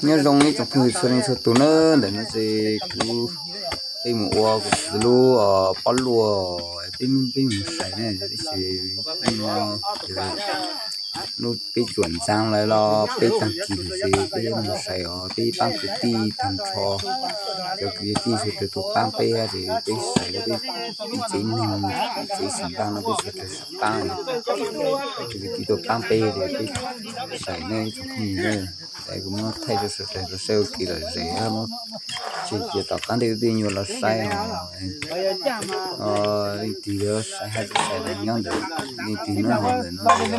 Nyob zoo ib tsoom phooj ywg txhua leej txhua tus na, ntawm no ces kuv, peb mus ua kuv txiv lub pob luaj, peb, peb mus sai na, tab sis no lub peb tsuam ntxaab lawm los peb taag kis lawm ces peb mus sai os, peb paab kwv tij taag nrho, cov kwv tij txhua tus tuaj paab peb ces peb sai lawm, peb ib tsev neeg, ib tsev xeem npaaj no peb txhua tus paab, cov kwv tij tuaj paab peb ces peb sai na ib tsoom phooj ywg na. Es kuv muab thaij rau sawv daws tau saib ua ke lom zem, muab tseg cia tom qab ntej tej nyuas los saib os. Leej twg yuav saib hab tsis saib los nyob ntawm leej twg nyob hauv ntawm no, peb kwv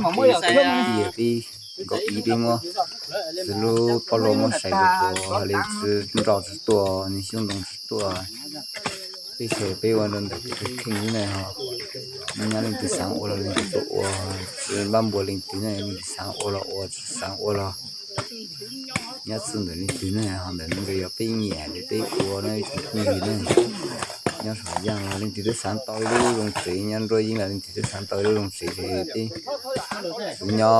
tij peb nkaum ib peb muab txiv lub pob luaj muab sai rau kuv, hab leej txiv nroj tsis tuaj, nws xyoob ntoo tsis tuaj, peb sai peb ua rau ntawm peb tus kheej xwb na ho. Nyob leej twg xaav ua los leej twg tuaj ua, tsis npaj npua leej twg na, leej twg xaav ua los ua, tsis xaav ua los nyob txij ntawm leej twg ne, ho ntawm no ces yog peb nyiam ces peb ua na ib tsoom phooj ywg ne. Nyob saum yaaj los leej twg twb xaav tau ib lub zoo tsev, nyob nruab yeeb los leej twg twb xaav tau ib lub zoo tsev ces peb kuv nyob tom hav zoov hav tsuag xwb ces tsuas nyob xwb ces kuv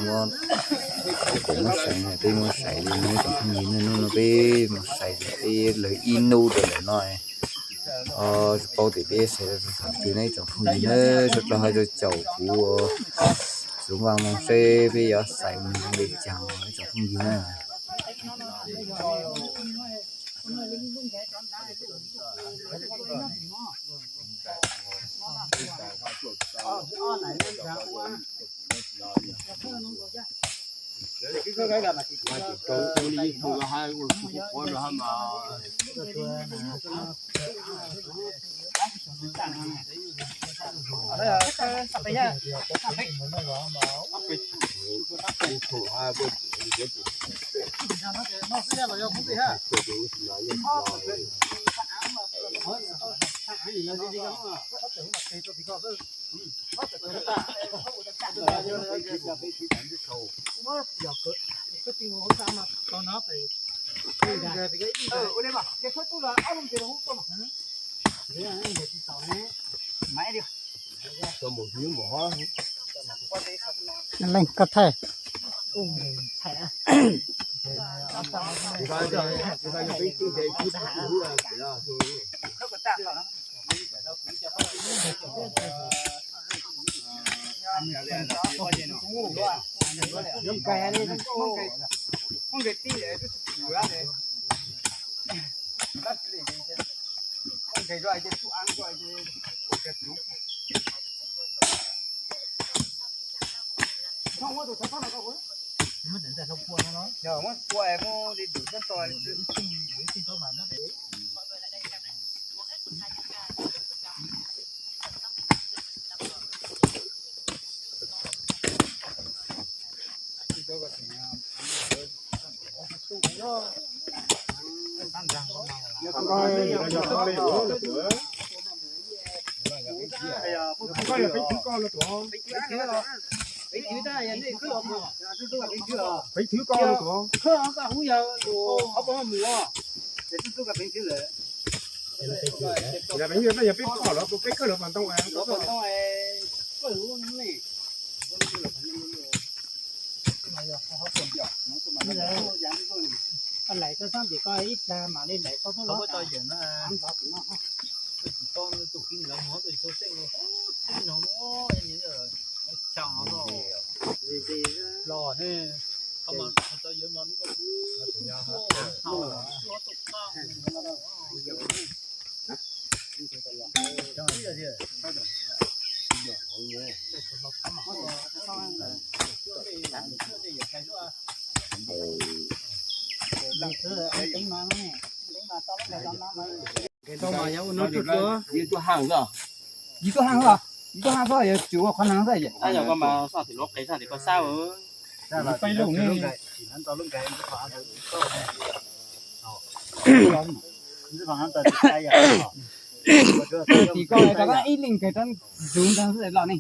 muab, kuv muab sai, peb muab sai li no ib tsoom phooj ywg ne, hnub no peb mus sai ces peb lawv ib hnub rau ntawm no. Tsis paub tias peb sai tau thaum twg ne ib tsoom phooj ywg na, suav dlawg ho caum kuv txuv npaaj moo seb peb yuav sai mus zoo li caag ib tsoom phooj ywg na. Leej koj thaij. Lawv tau sab tim ko ib plag mam li lawv tau tuaj los. Yus tuaj haaj xwb, yus tuaj haaj xwb, yus tuaj haaj xwb yog tsum ua qhov naag xwb. Tim ko rov qab ib leeg kawg rov ntug ntag xwb los ne.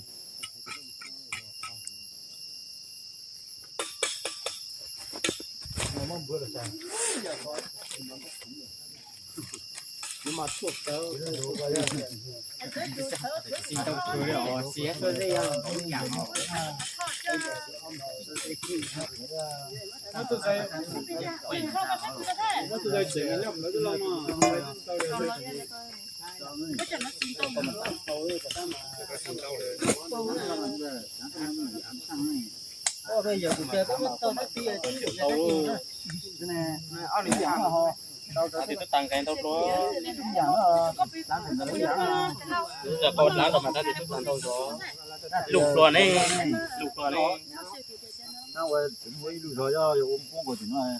Lub hluas ne, lub hluas ne.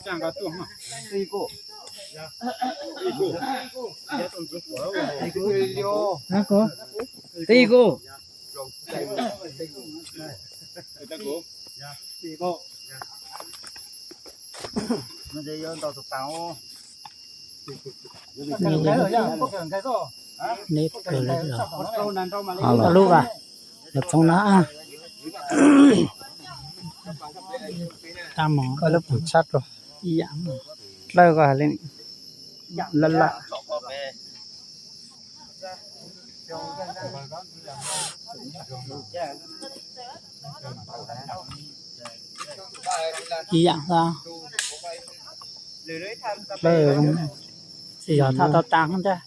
Txog twg? Tij kuj. Neb kawg li os. Lub vas, lawv txhoov na. Tab mos lub pum tshab rau ib yam dlawb ko li laj laj. Ib yam xwb. Dlawb, yog thaj tau tas ntag.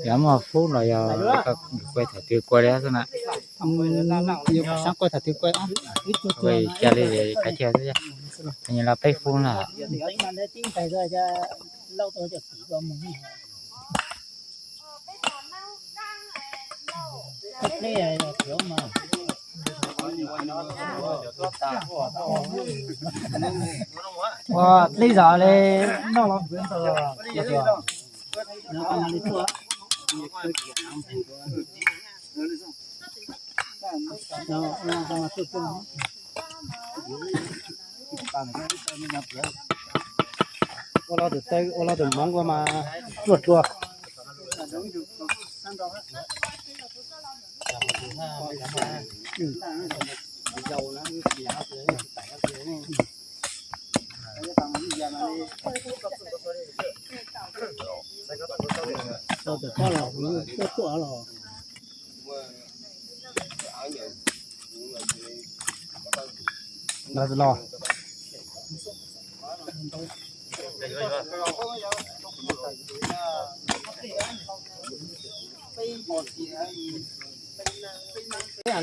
Yog muaj fub los yog kuaj thaum twg kuaj li xwb na. Yuav xav kuaj thaum twg kuaj, cas li kav thiaj xwb. Nws los peb fub na. Ua dlej zog li noj los. Ua los tus taw, ua los tus moov ua mas ruaj ruaj. Los los.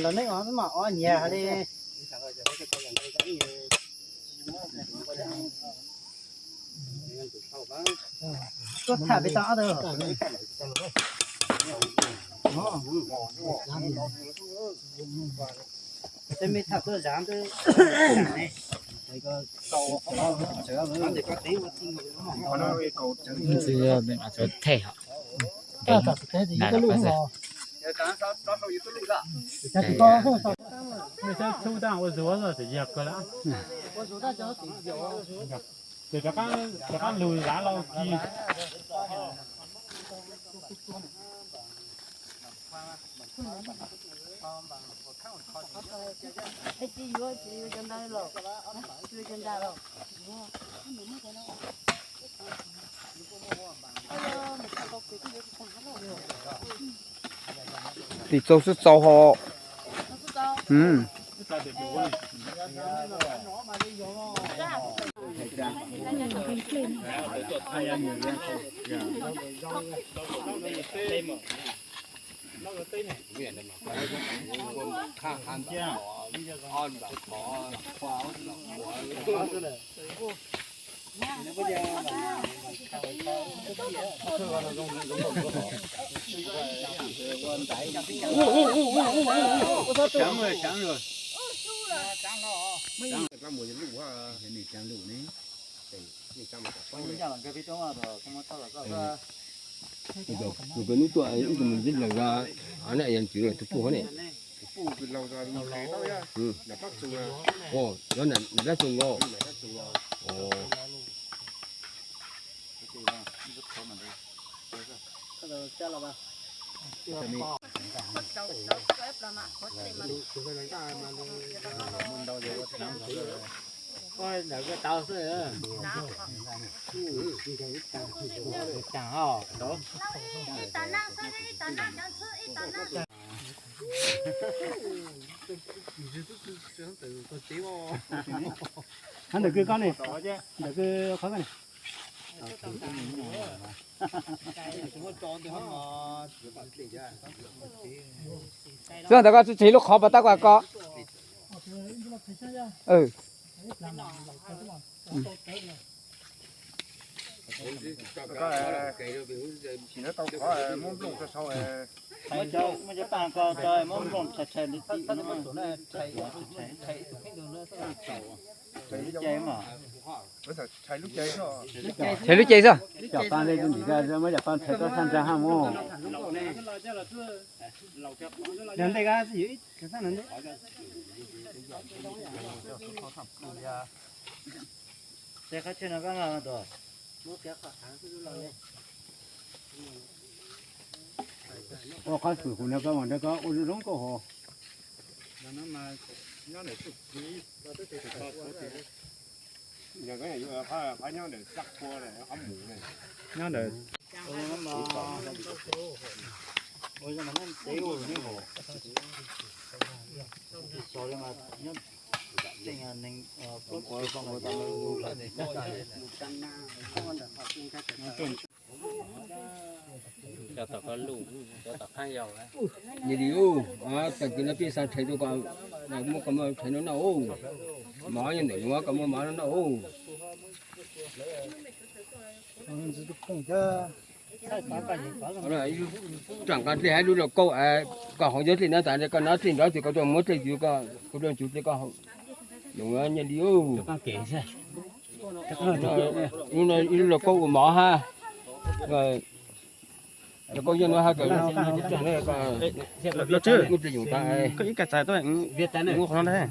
Los nej mas ob nyias li. Tuaj tham pem tau ob tug. Tej me tham tuaj zav ntawd. Ntxwv, thej hos. Rov qab lug zav los kis. Tim txaus xwb txaus ho. Tus pem nub tuaj ib tug mus ntsib laus, nej yog tus puj ne. Tus puj laus, nram Pab Txoos os. Ntawm koj ne, ntawm koj qhov ne. Xwb ntawm koj tsis tseg lub qhov pas tab kuas koj. Tseg lub cev xwb. Ua qhov xwm kuv nrog koj mas nrog koj ua zoo zoo nkauj hos. Nyob ntawd. Nyiam li ub, tag kis no peb xa rhais rau koj, muab koj muab rhais no noj ub. Mov nyob ntawm no koj muab mov no noj ub. Tseem nqa dlej hab lub lauj kaub, koj haus nyob dlej no tas koj nov dlej nrov ces koj muab dlej ntxuav, koj rau ntxuav ces koj nyiam li ub. Ib lub lauj kaub ua mov hab. Lauj kaub yog no hab, muab dlej yoom tas.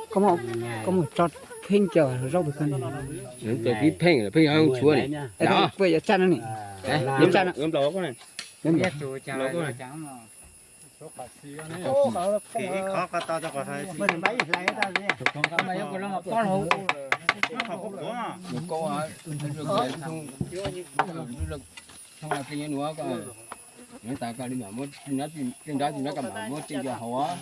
Koj mus tso pheej cov zaub pem koj. Pheej tshuav ni. Puas yuav tsa no ni? Lauj kaub, lauj kaub, nyob tas koj li mam muab dlej nrov ces nrov koj mam muab dlej ntxuav haus.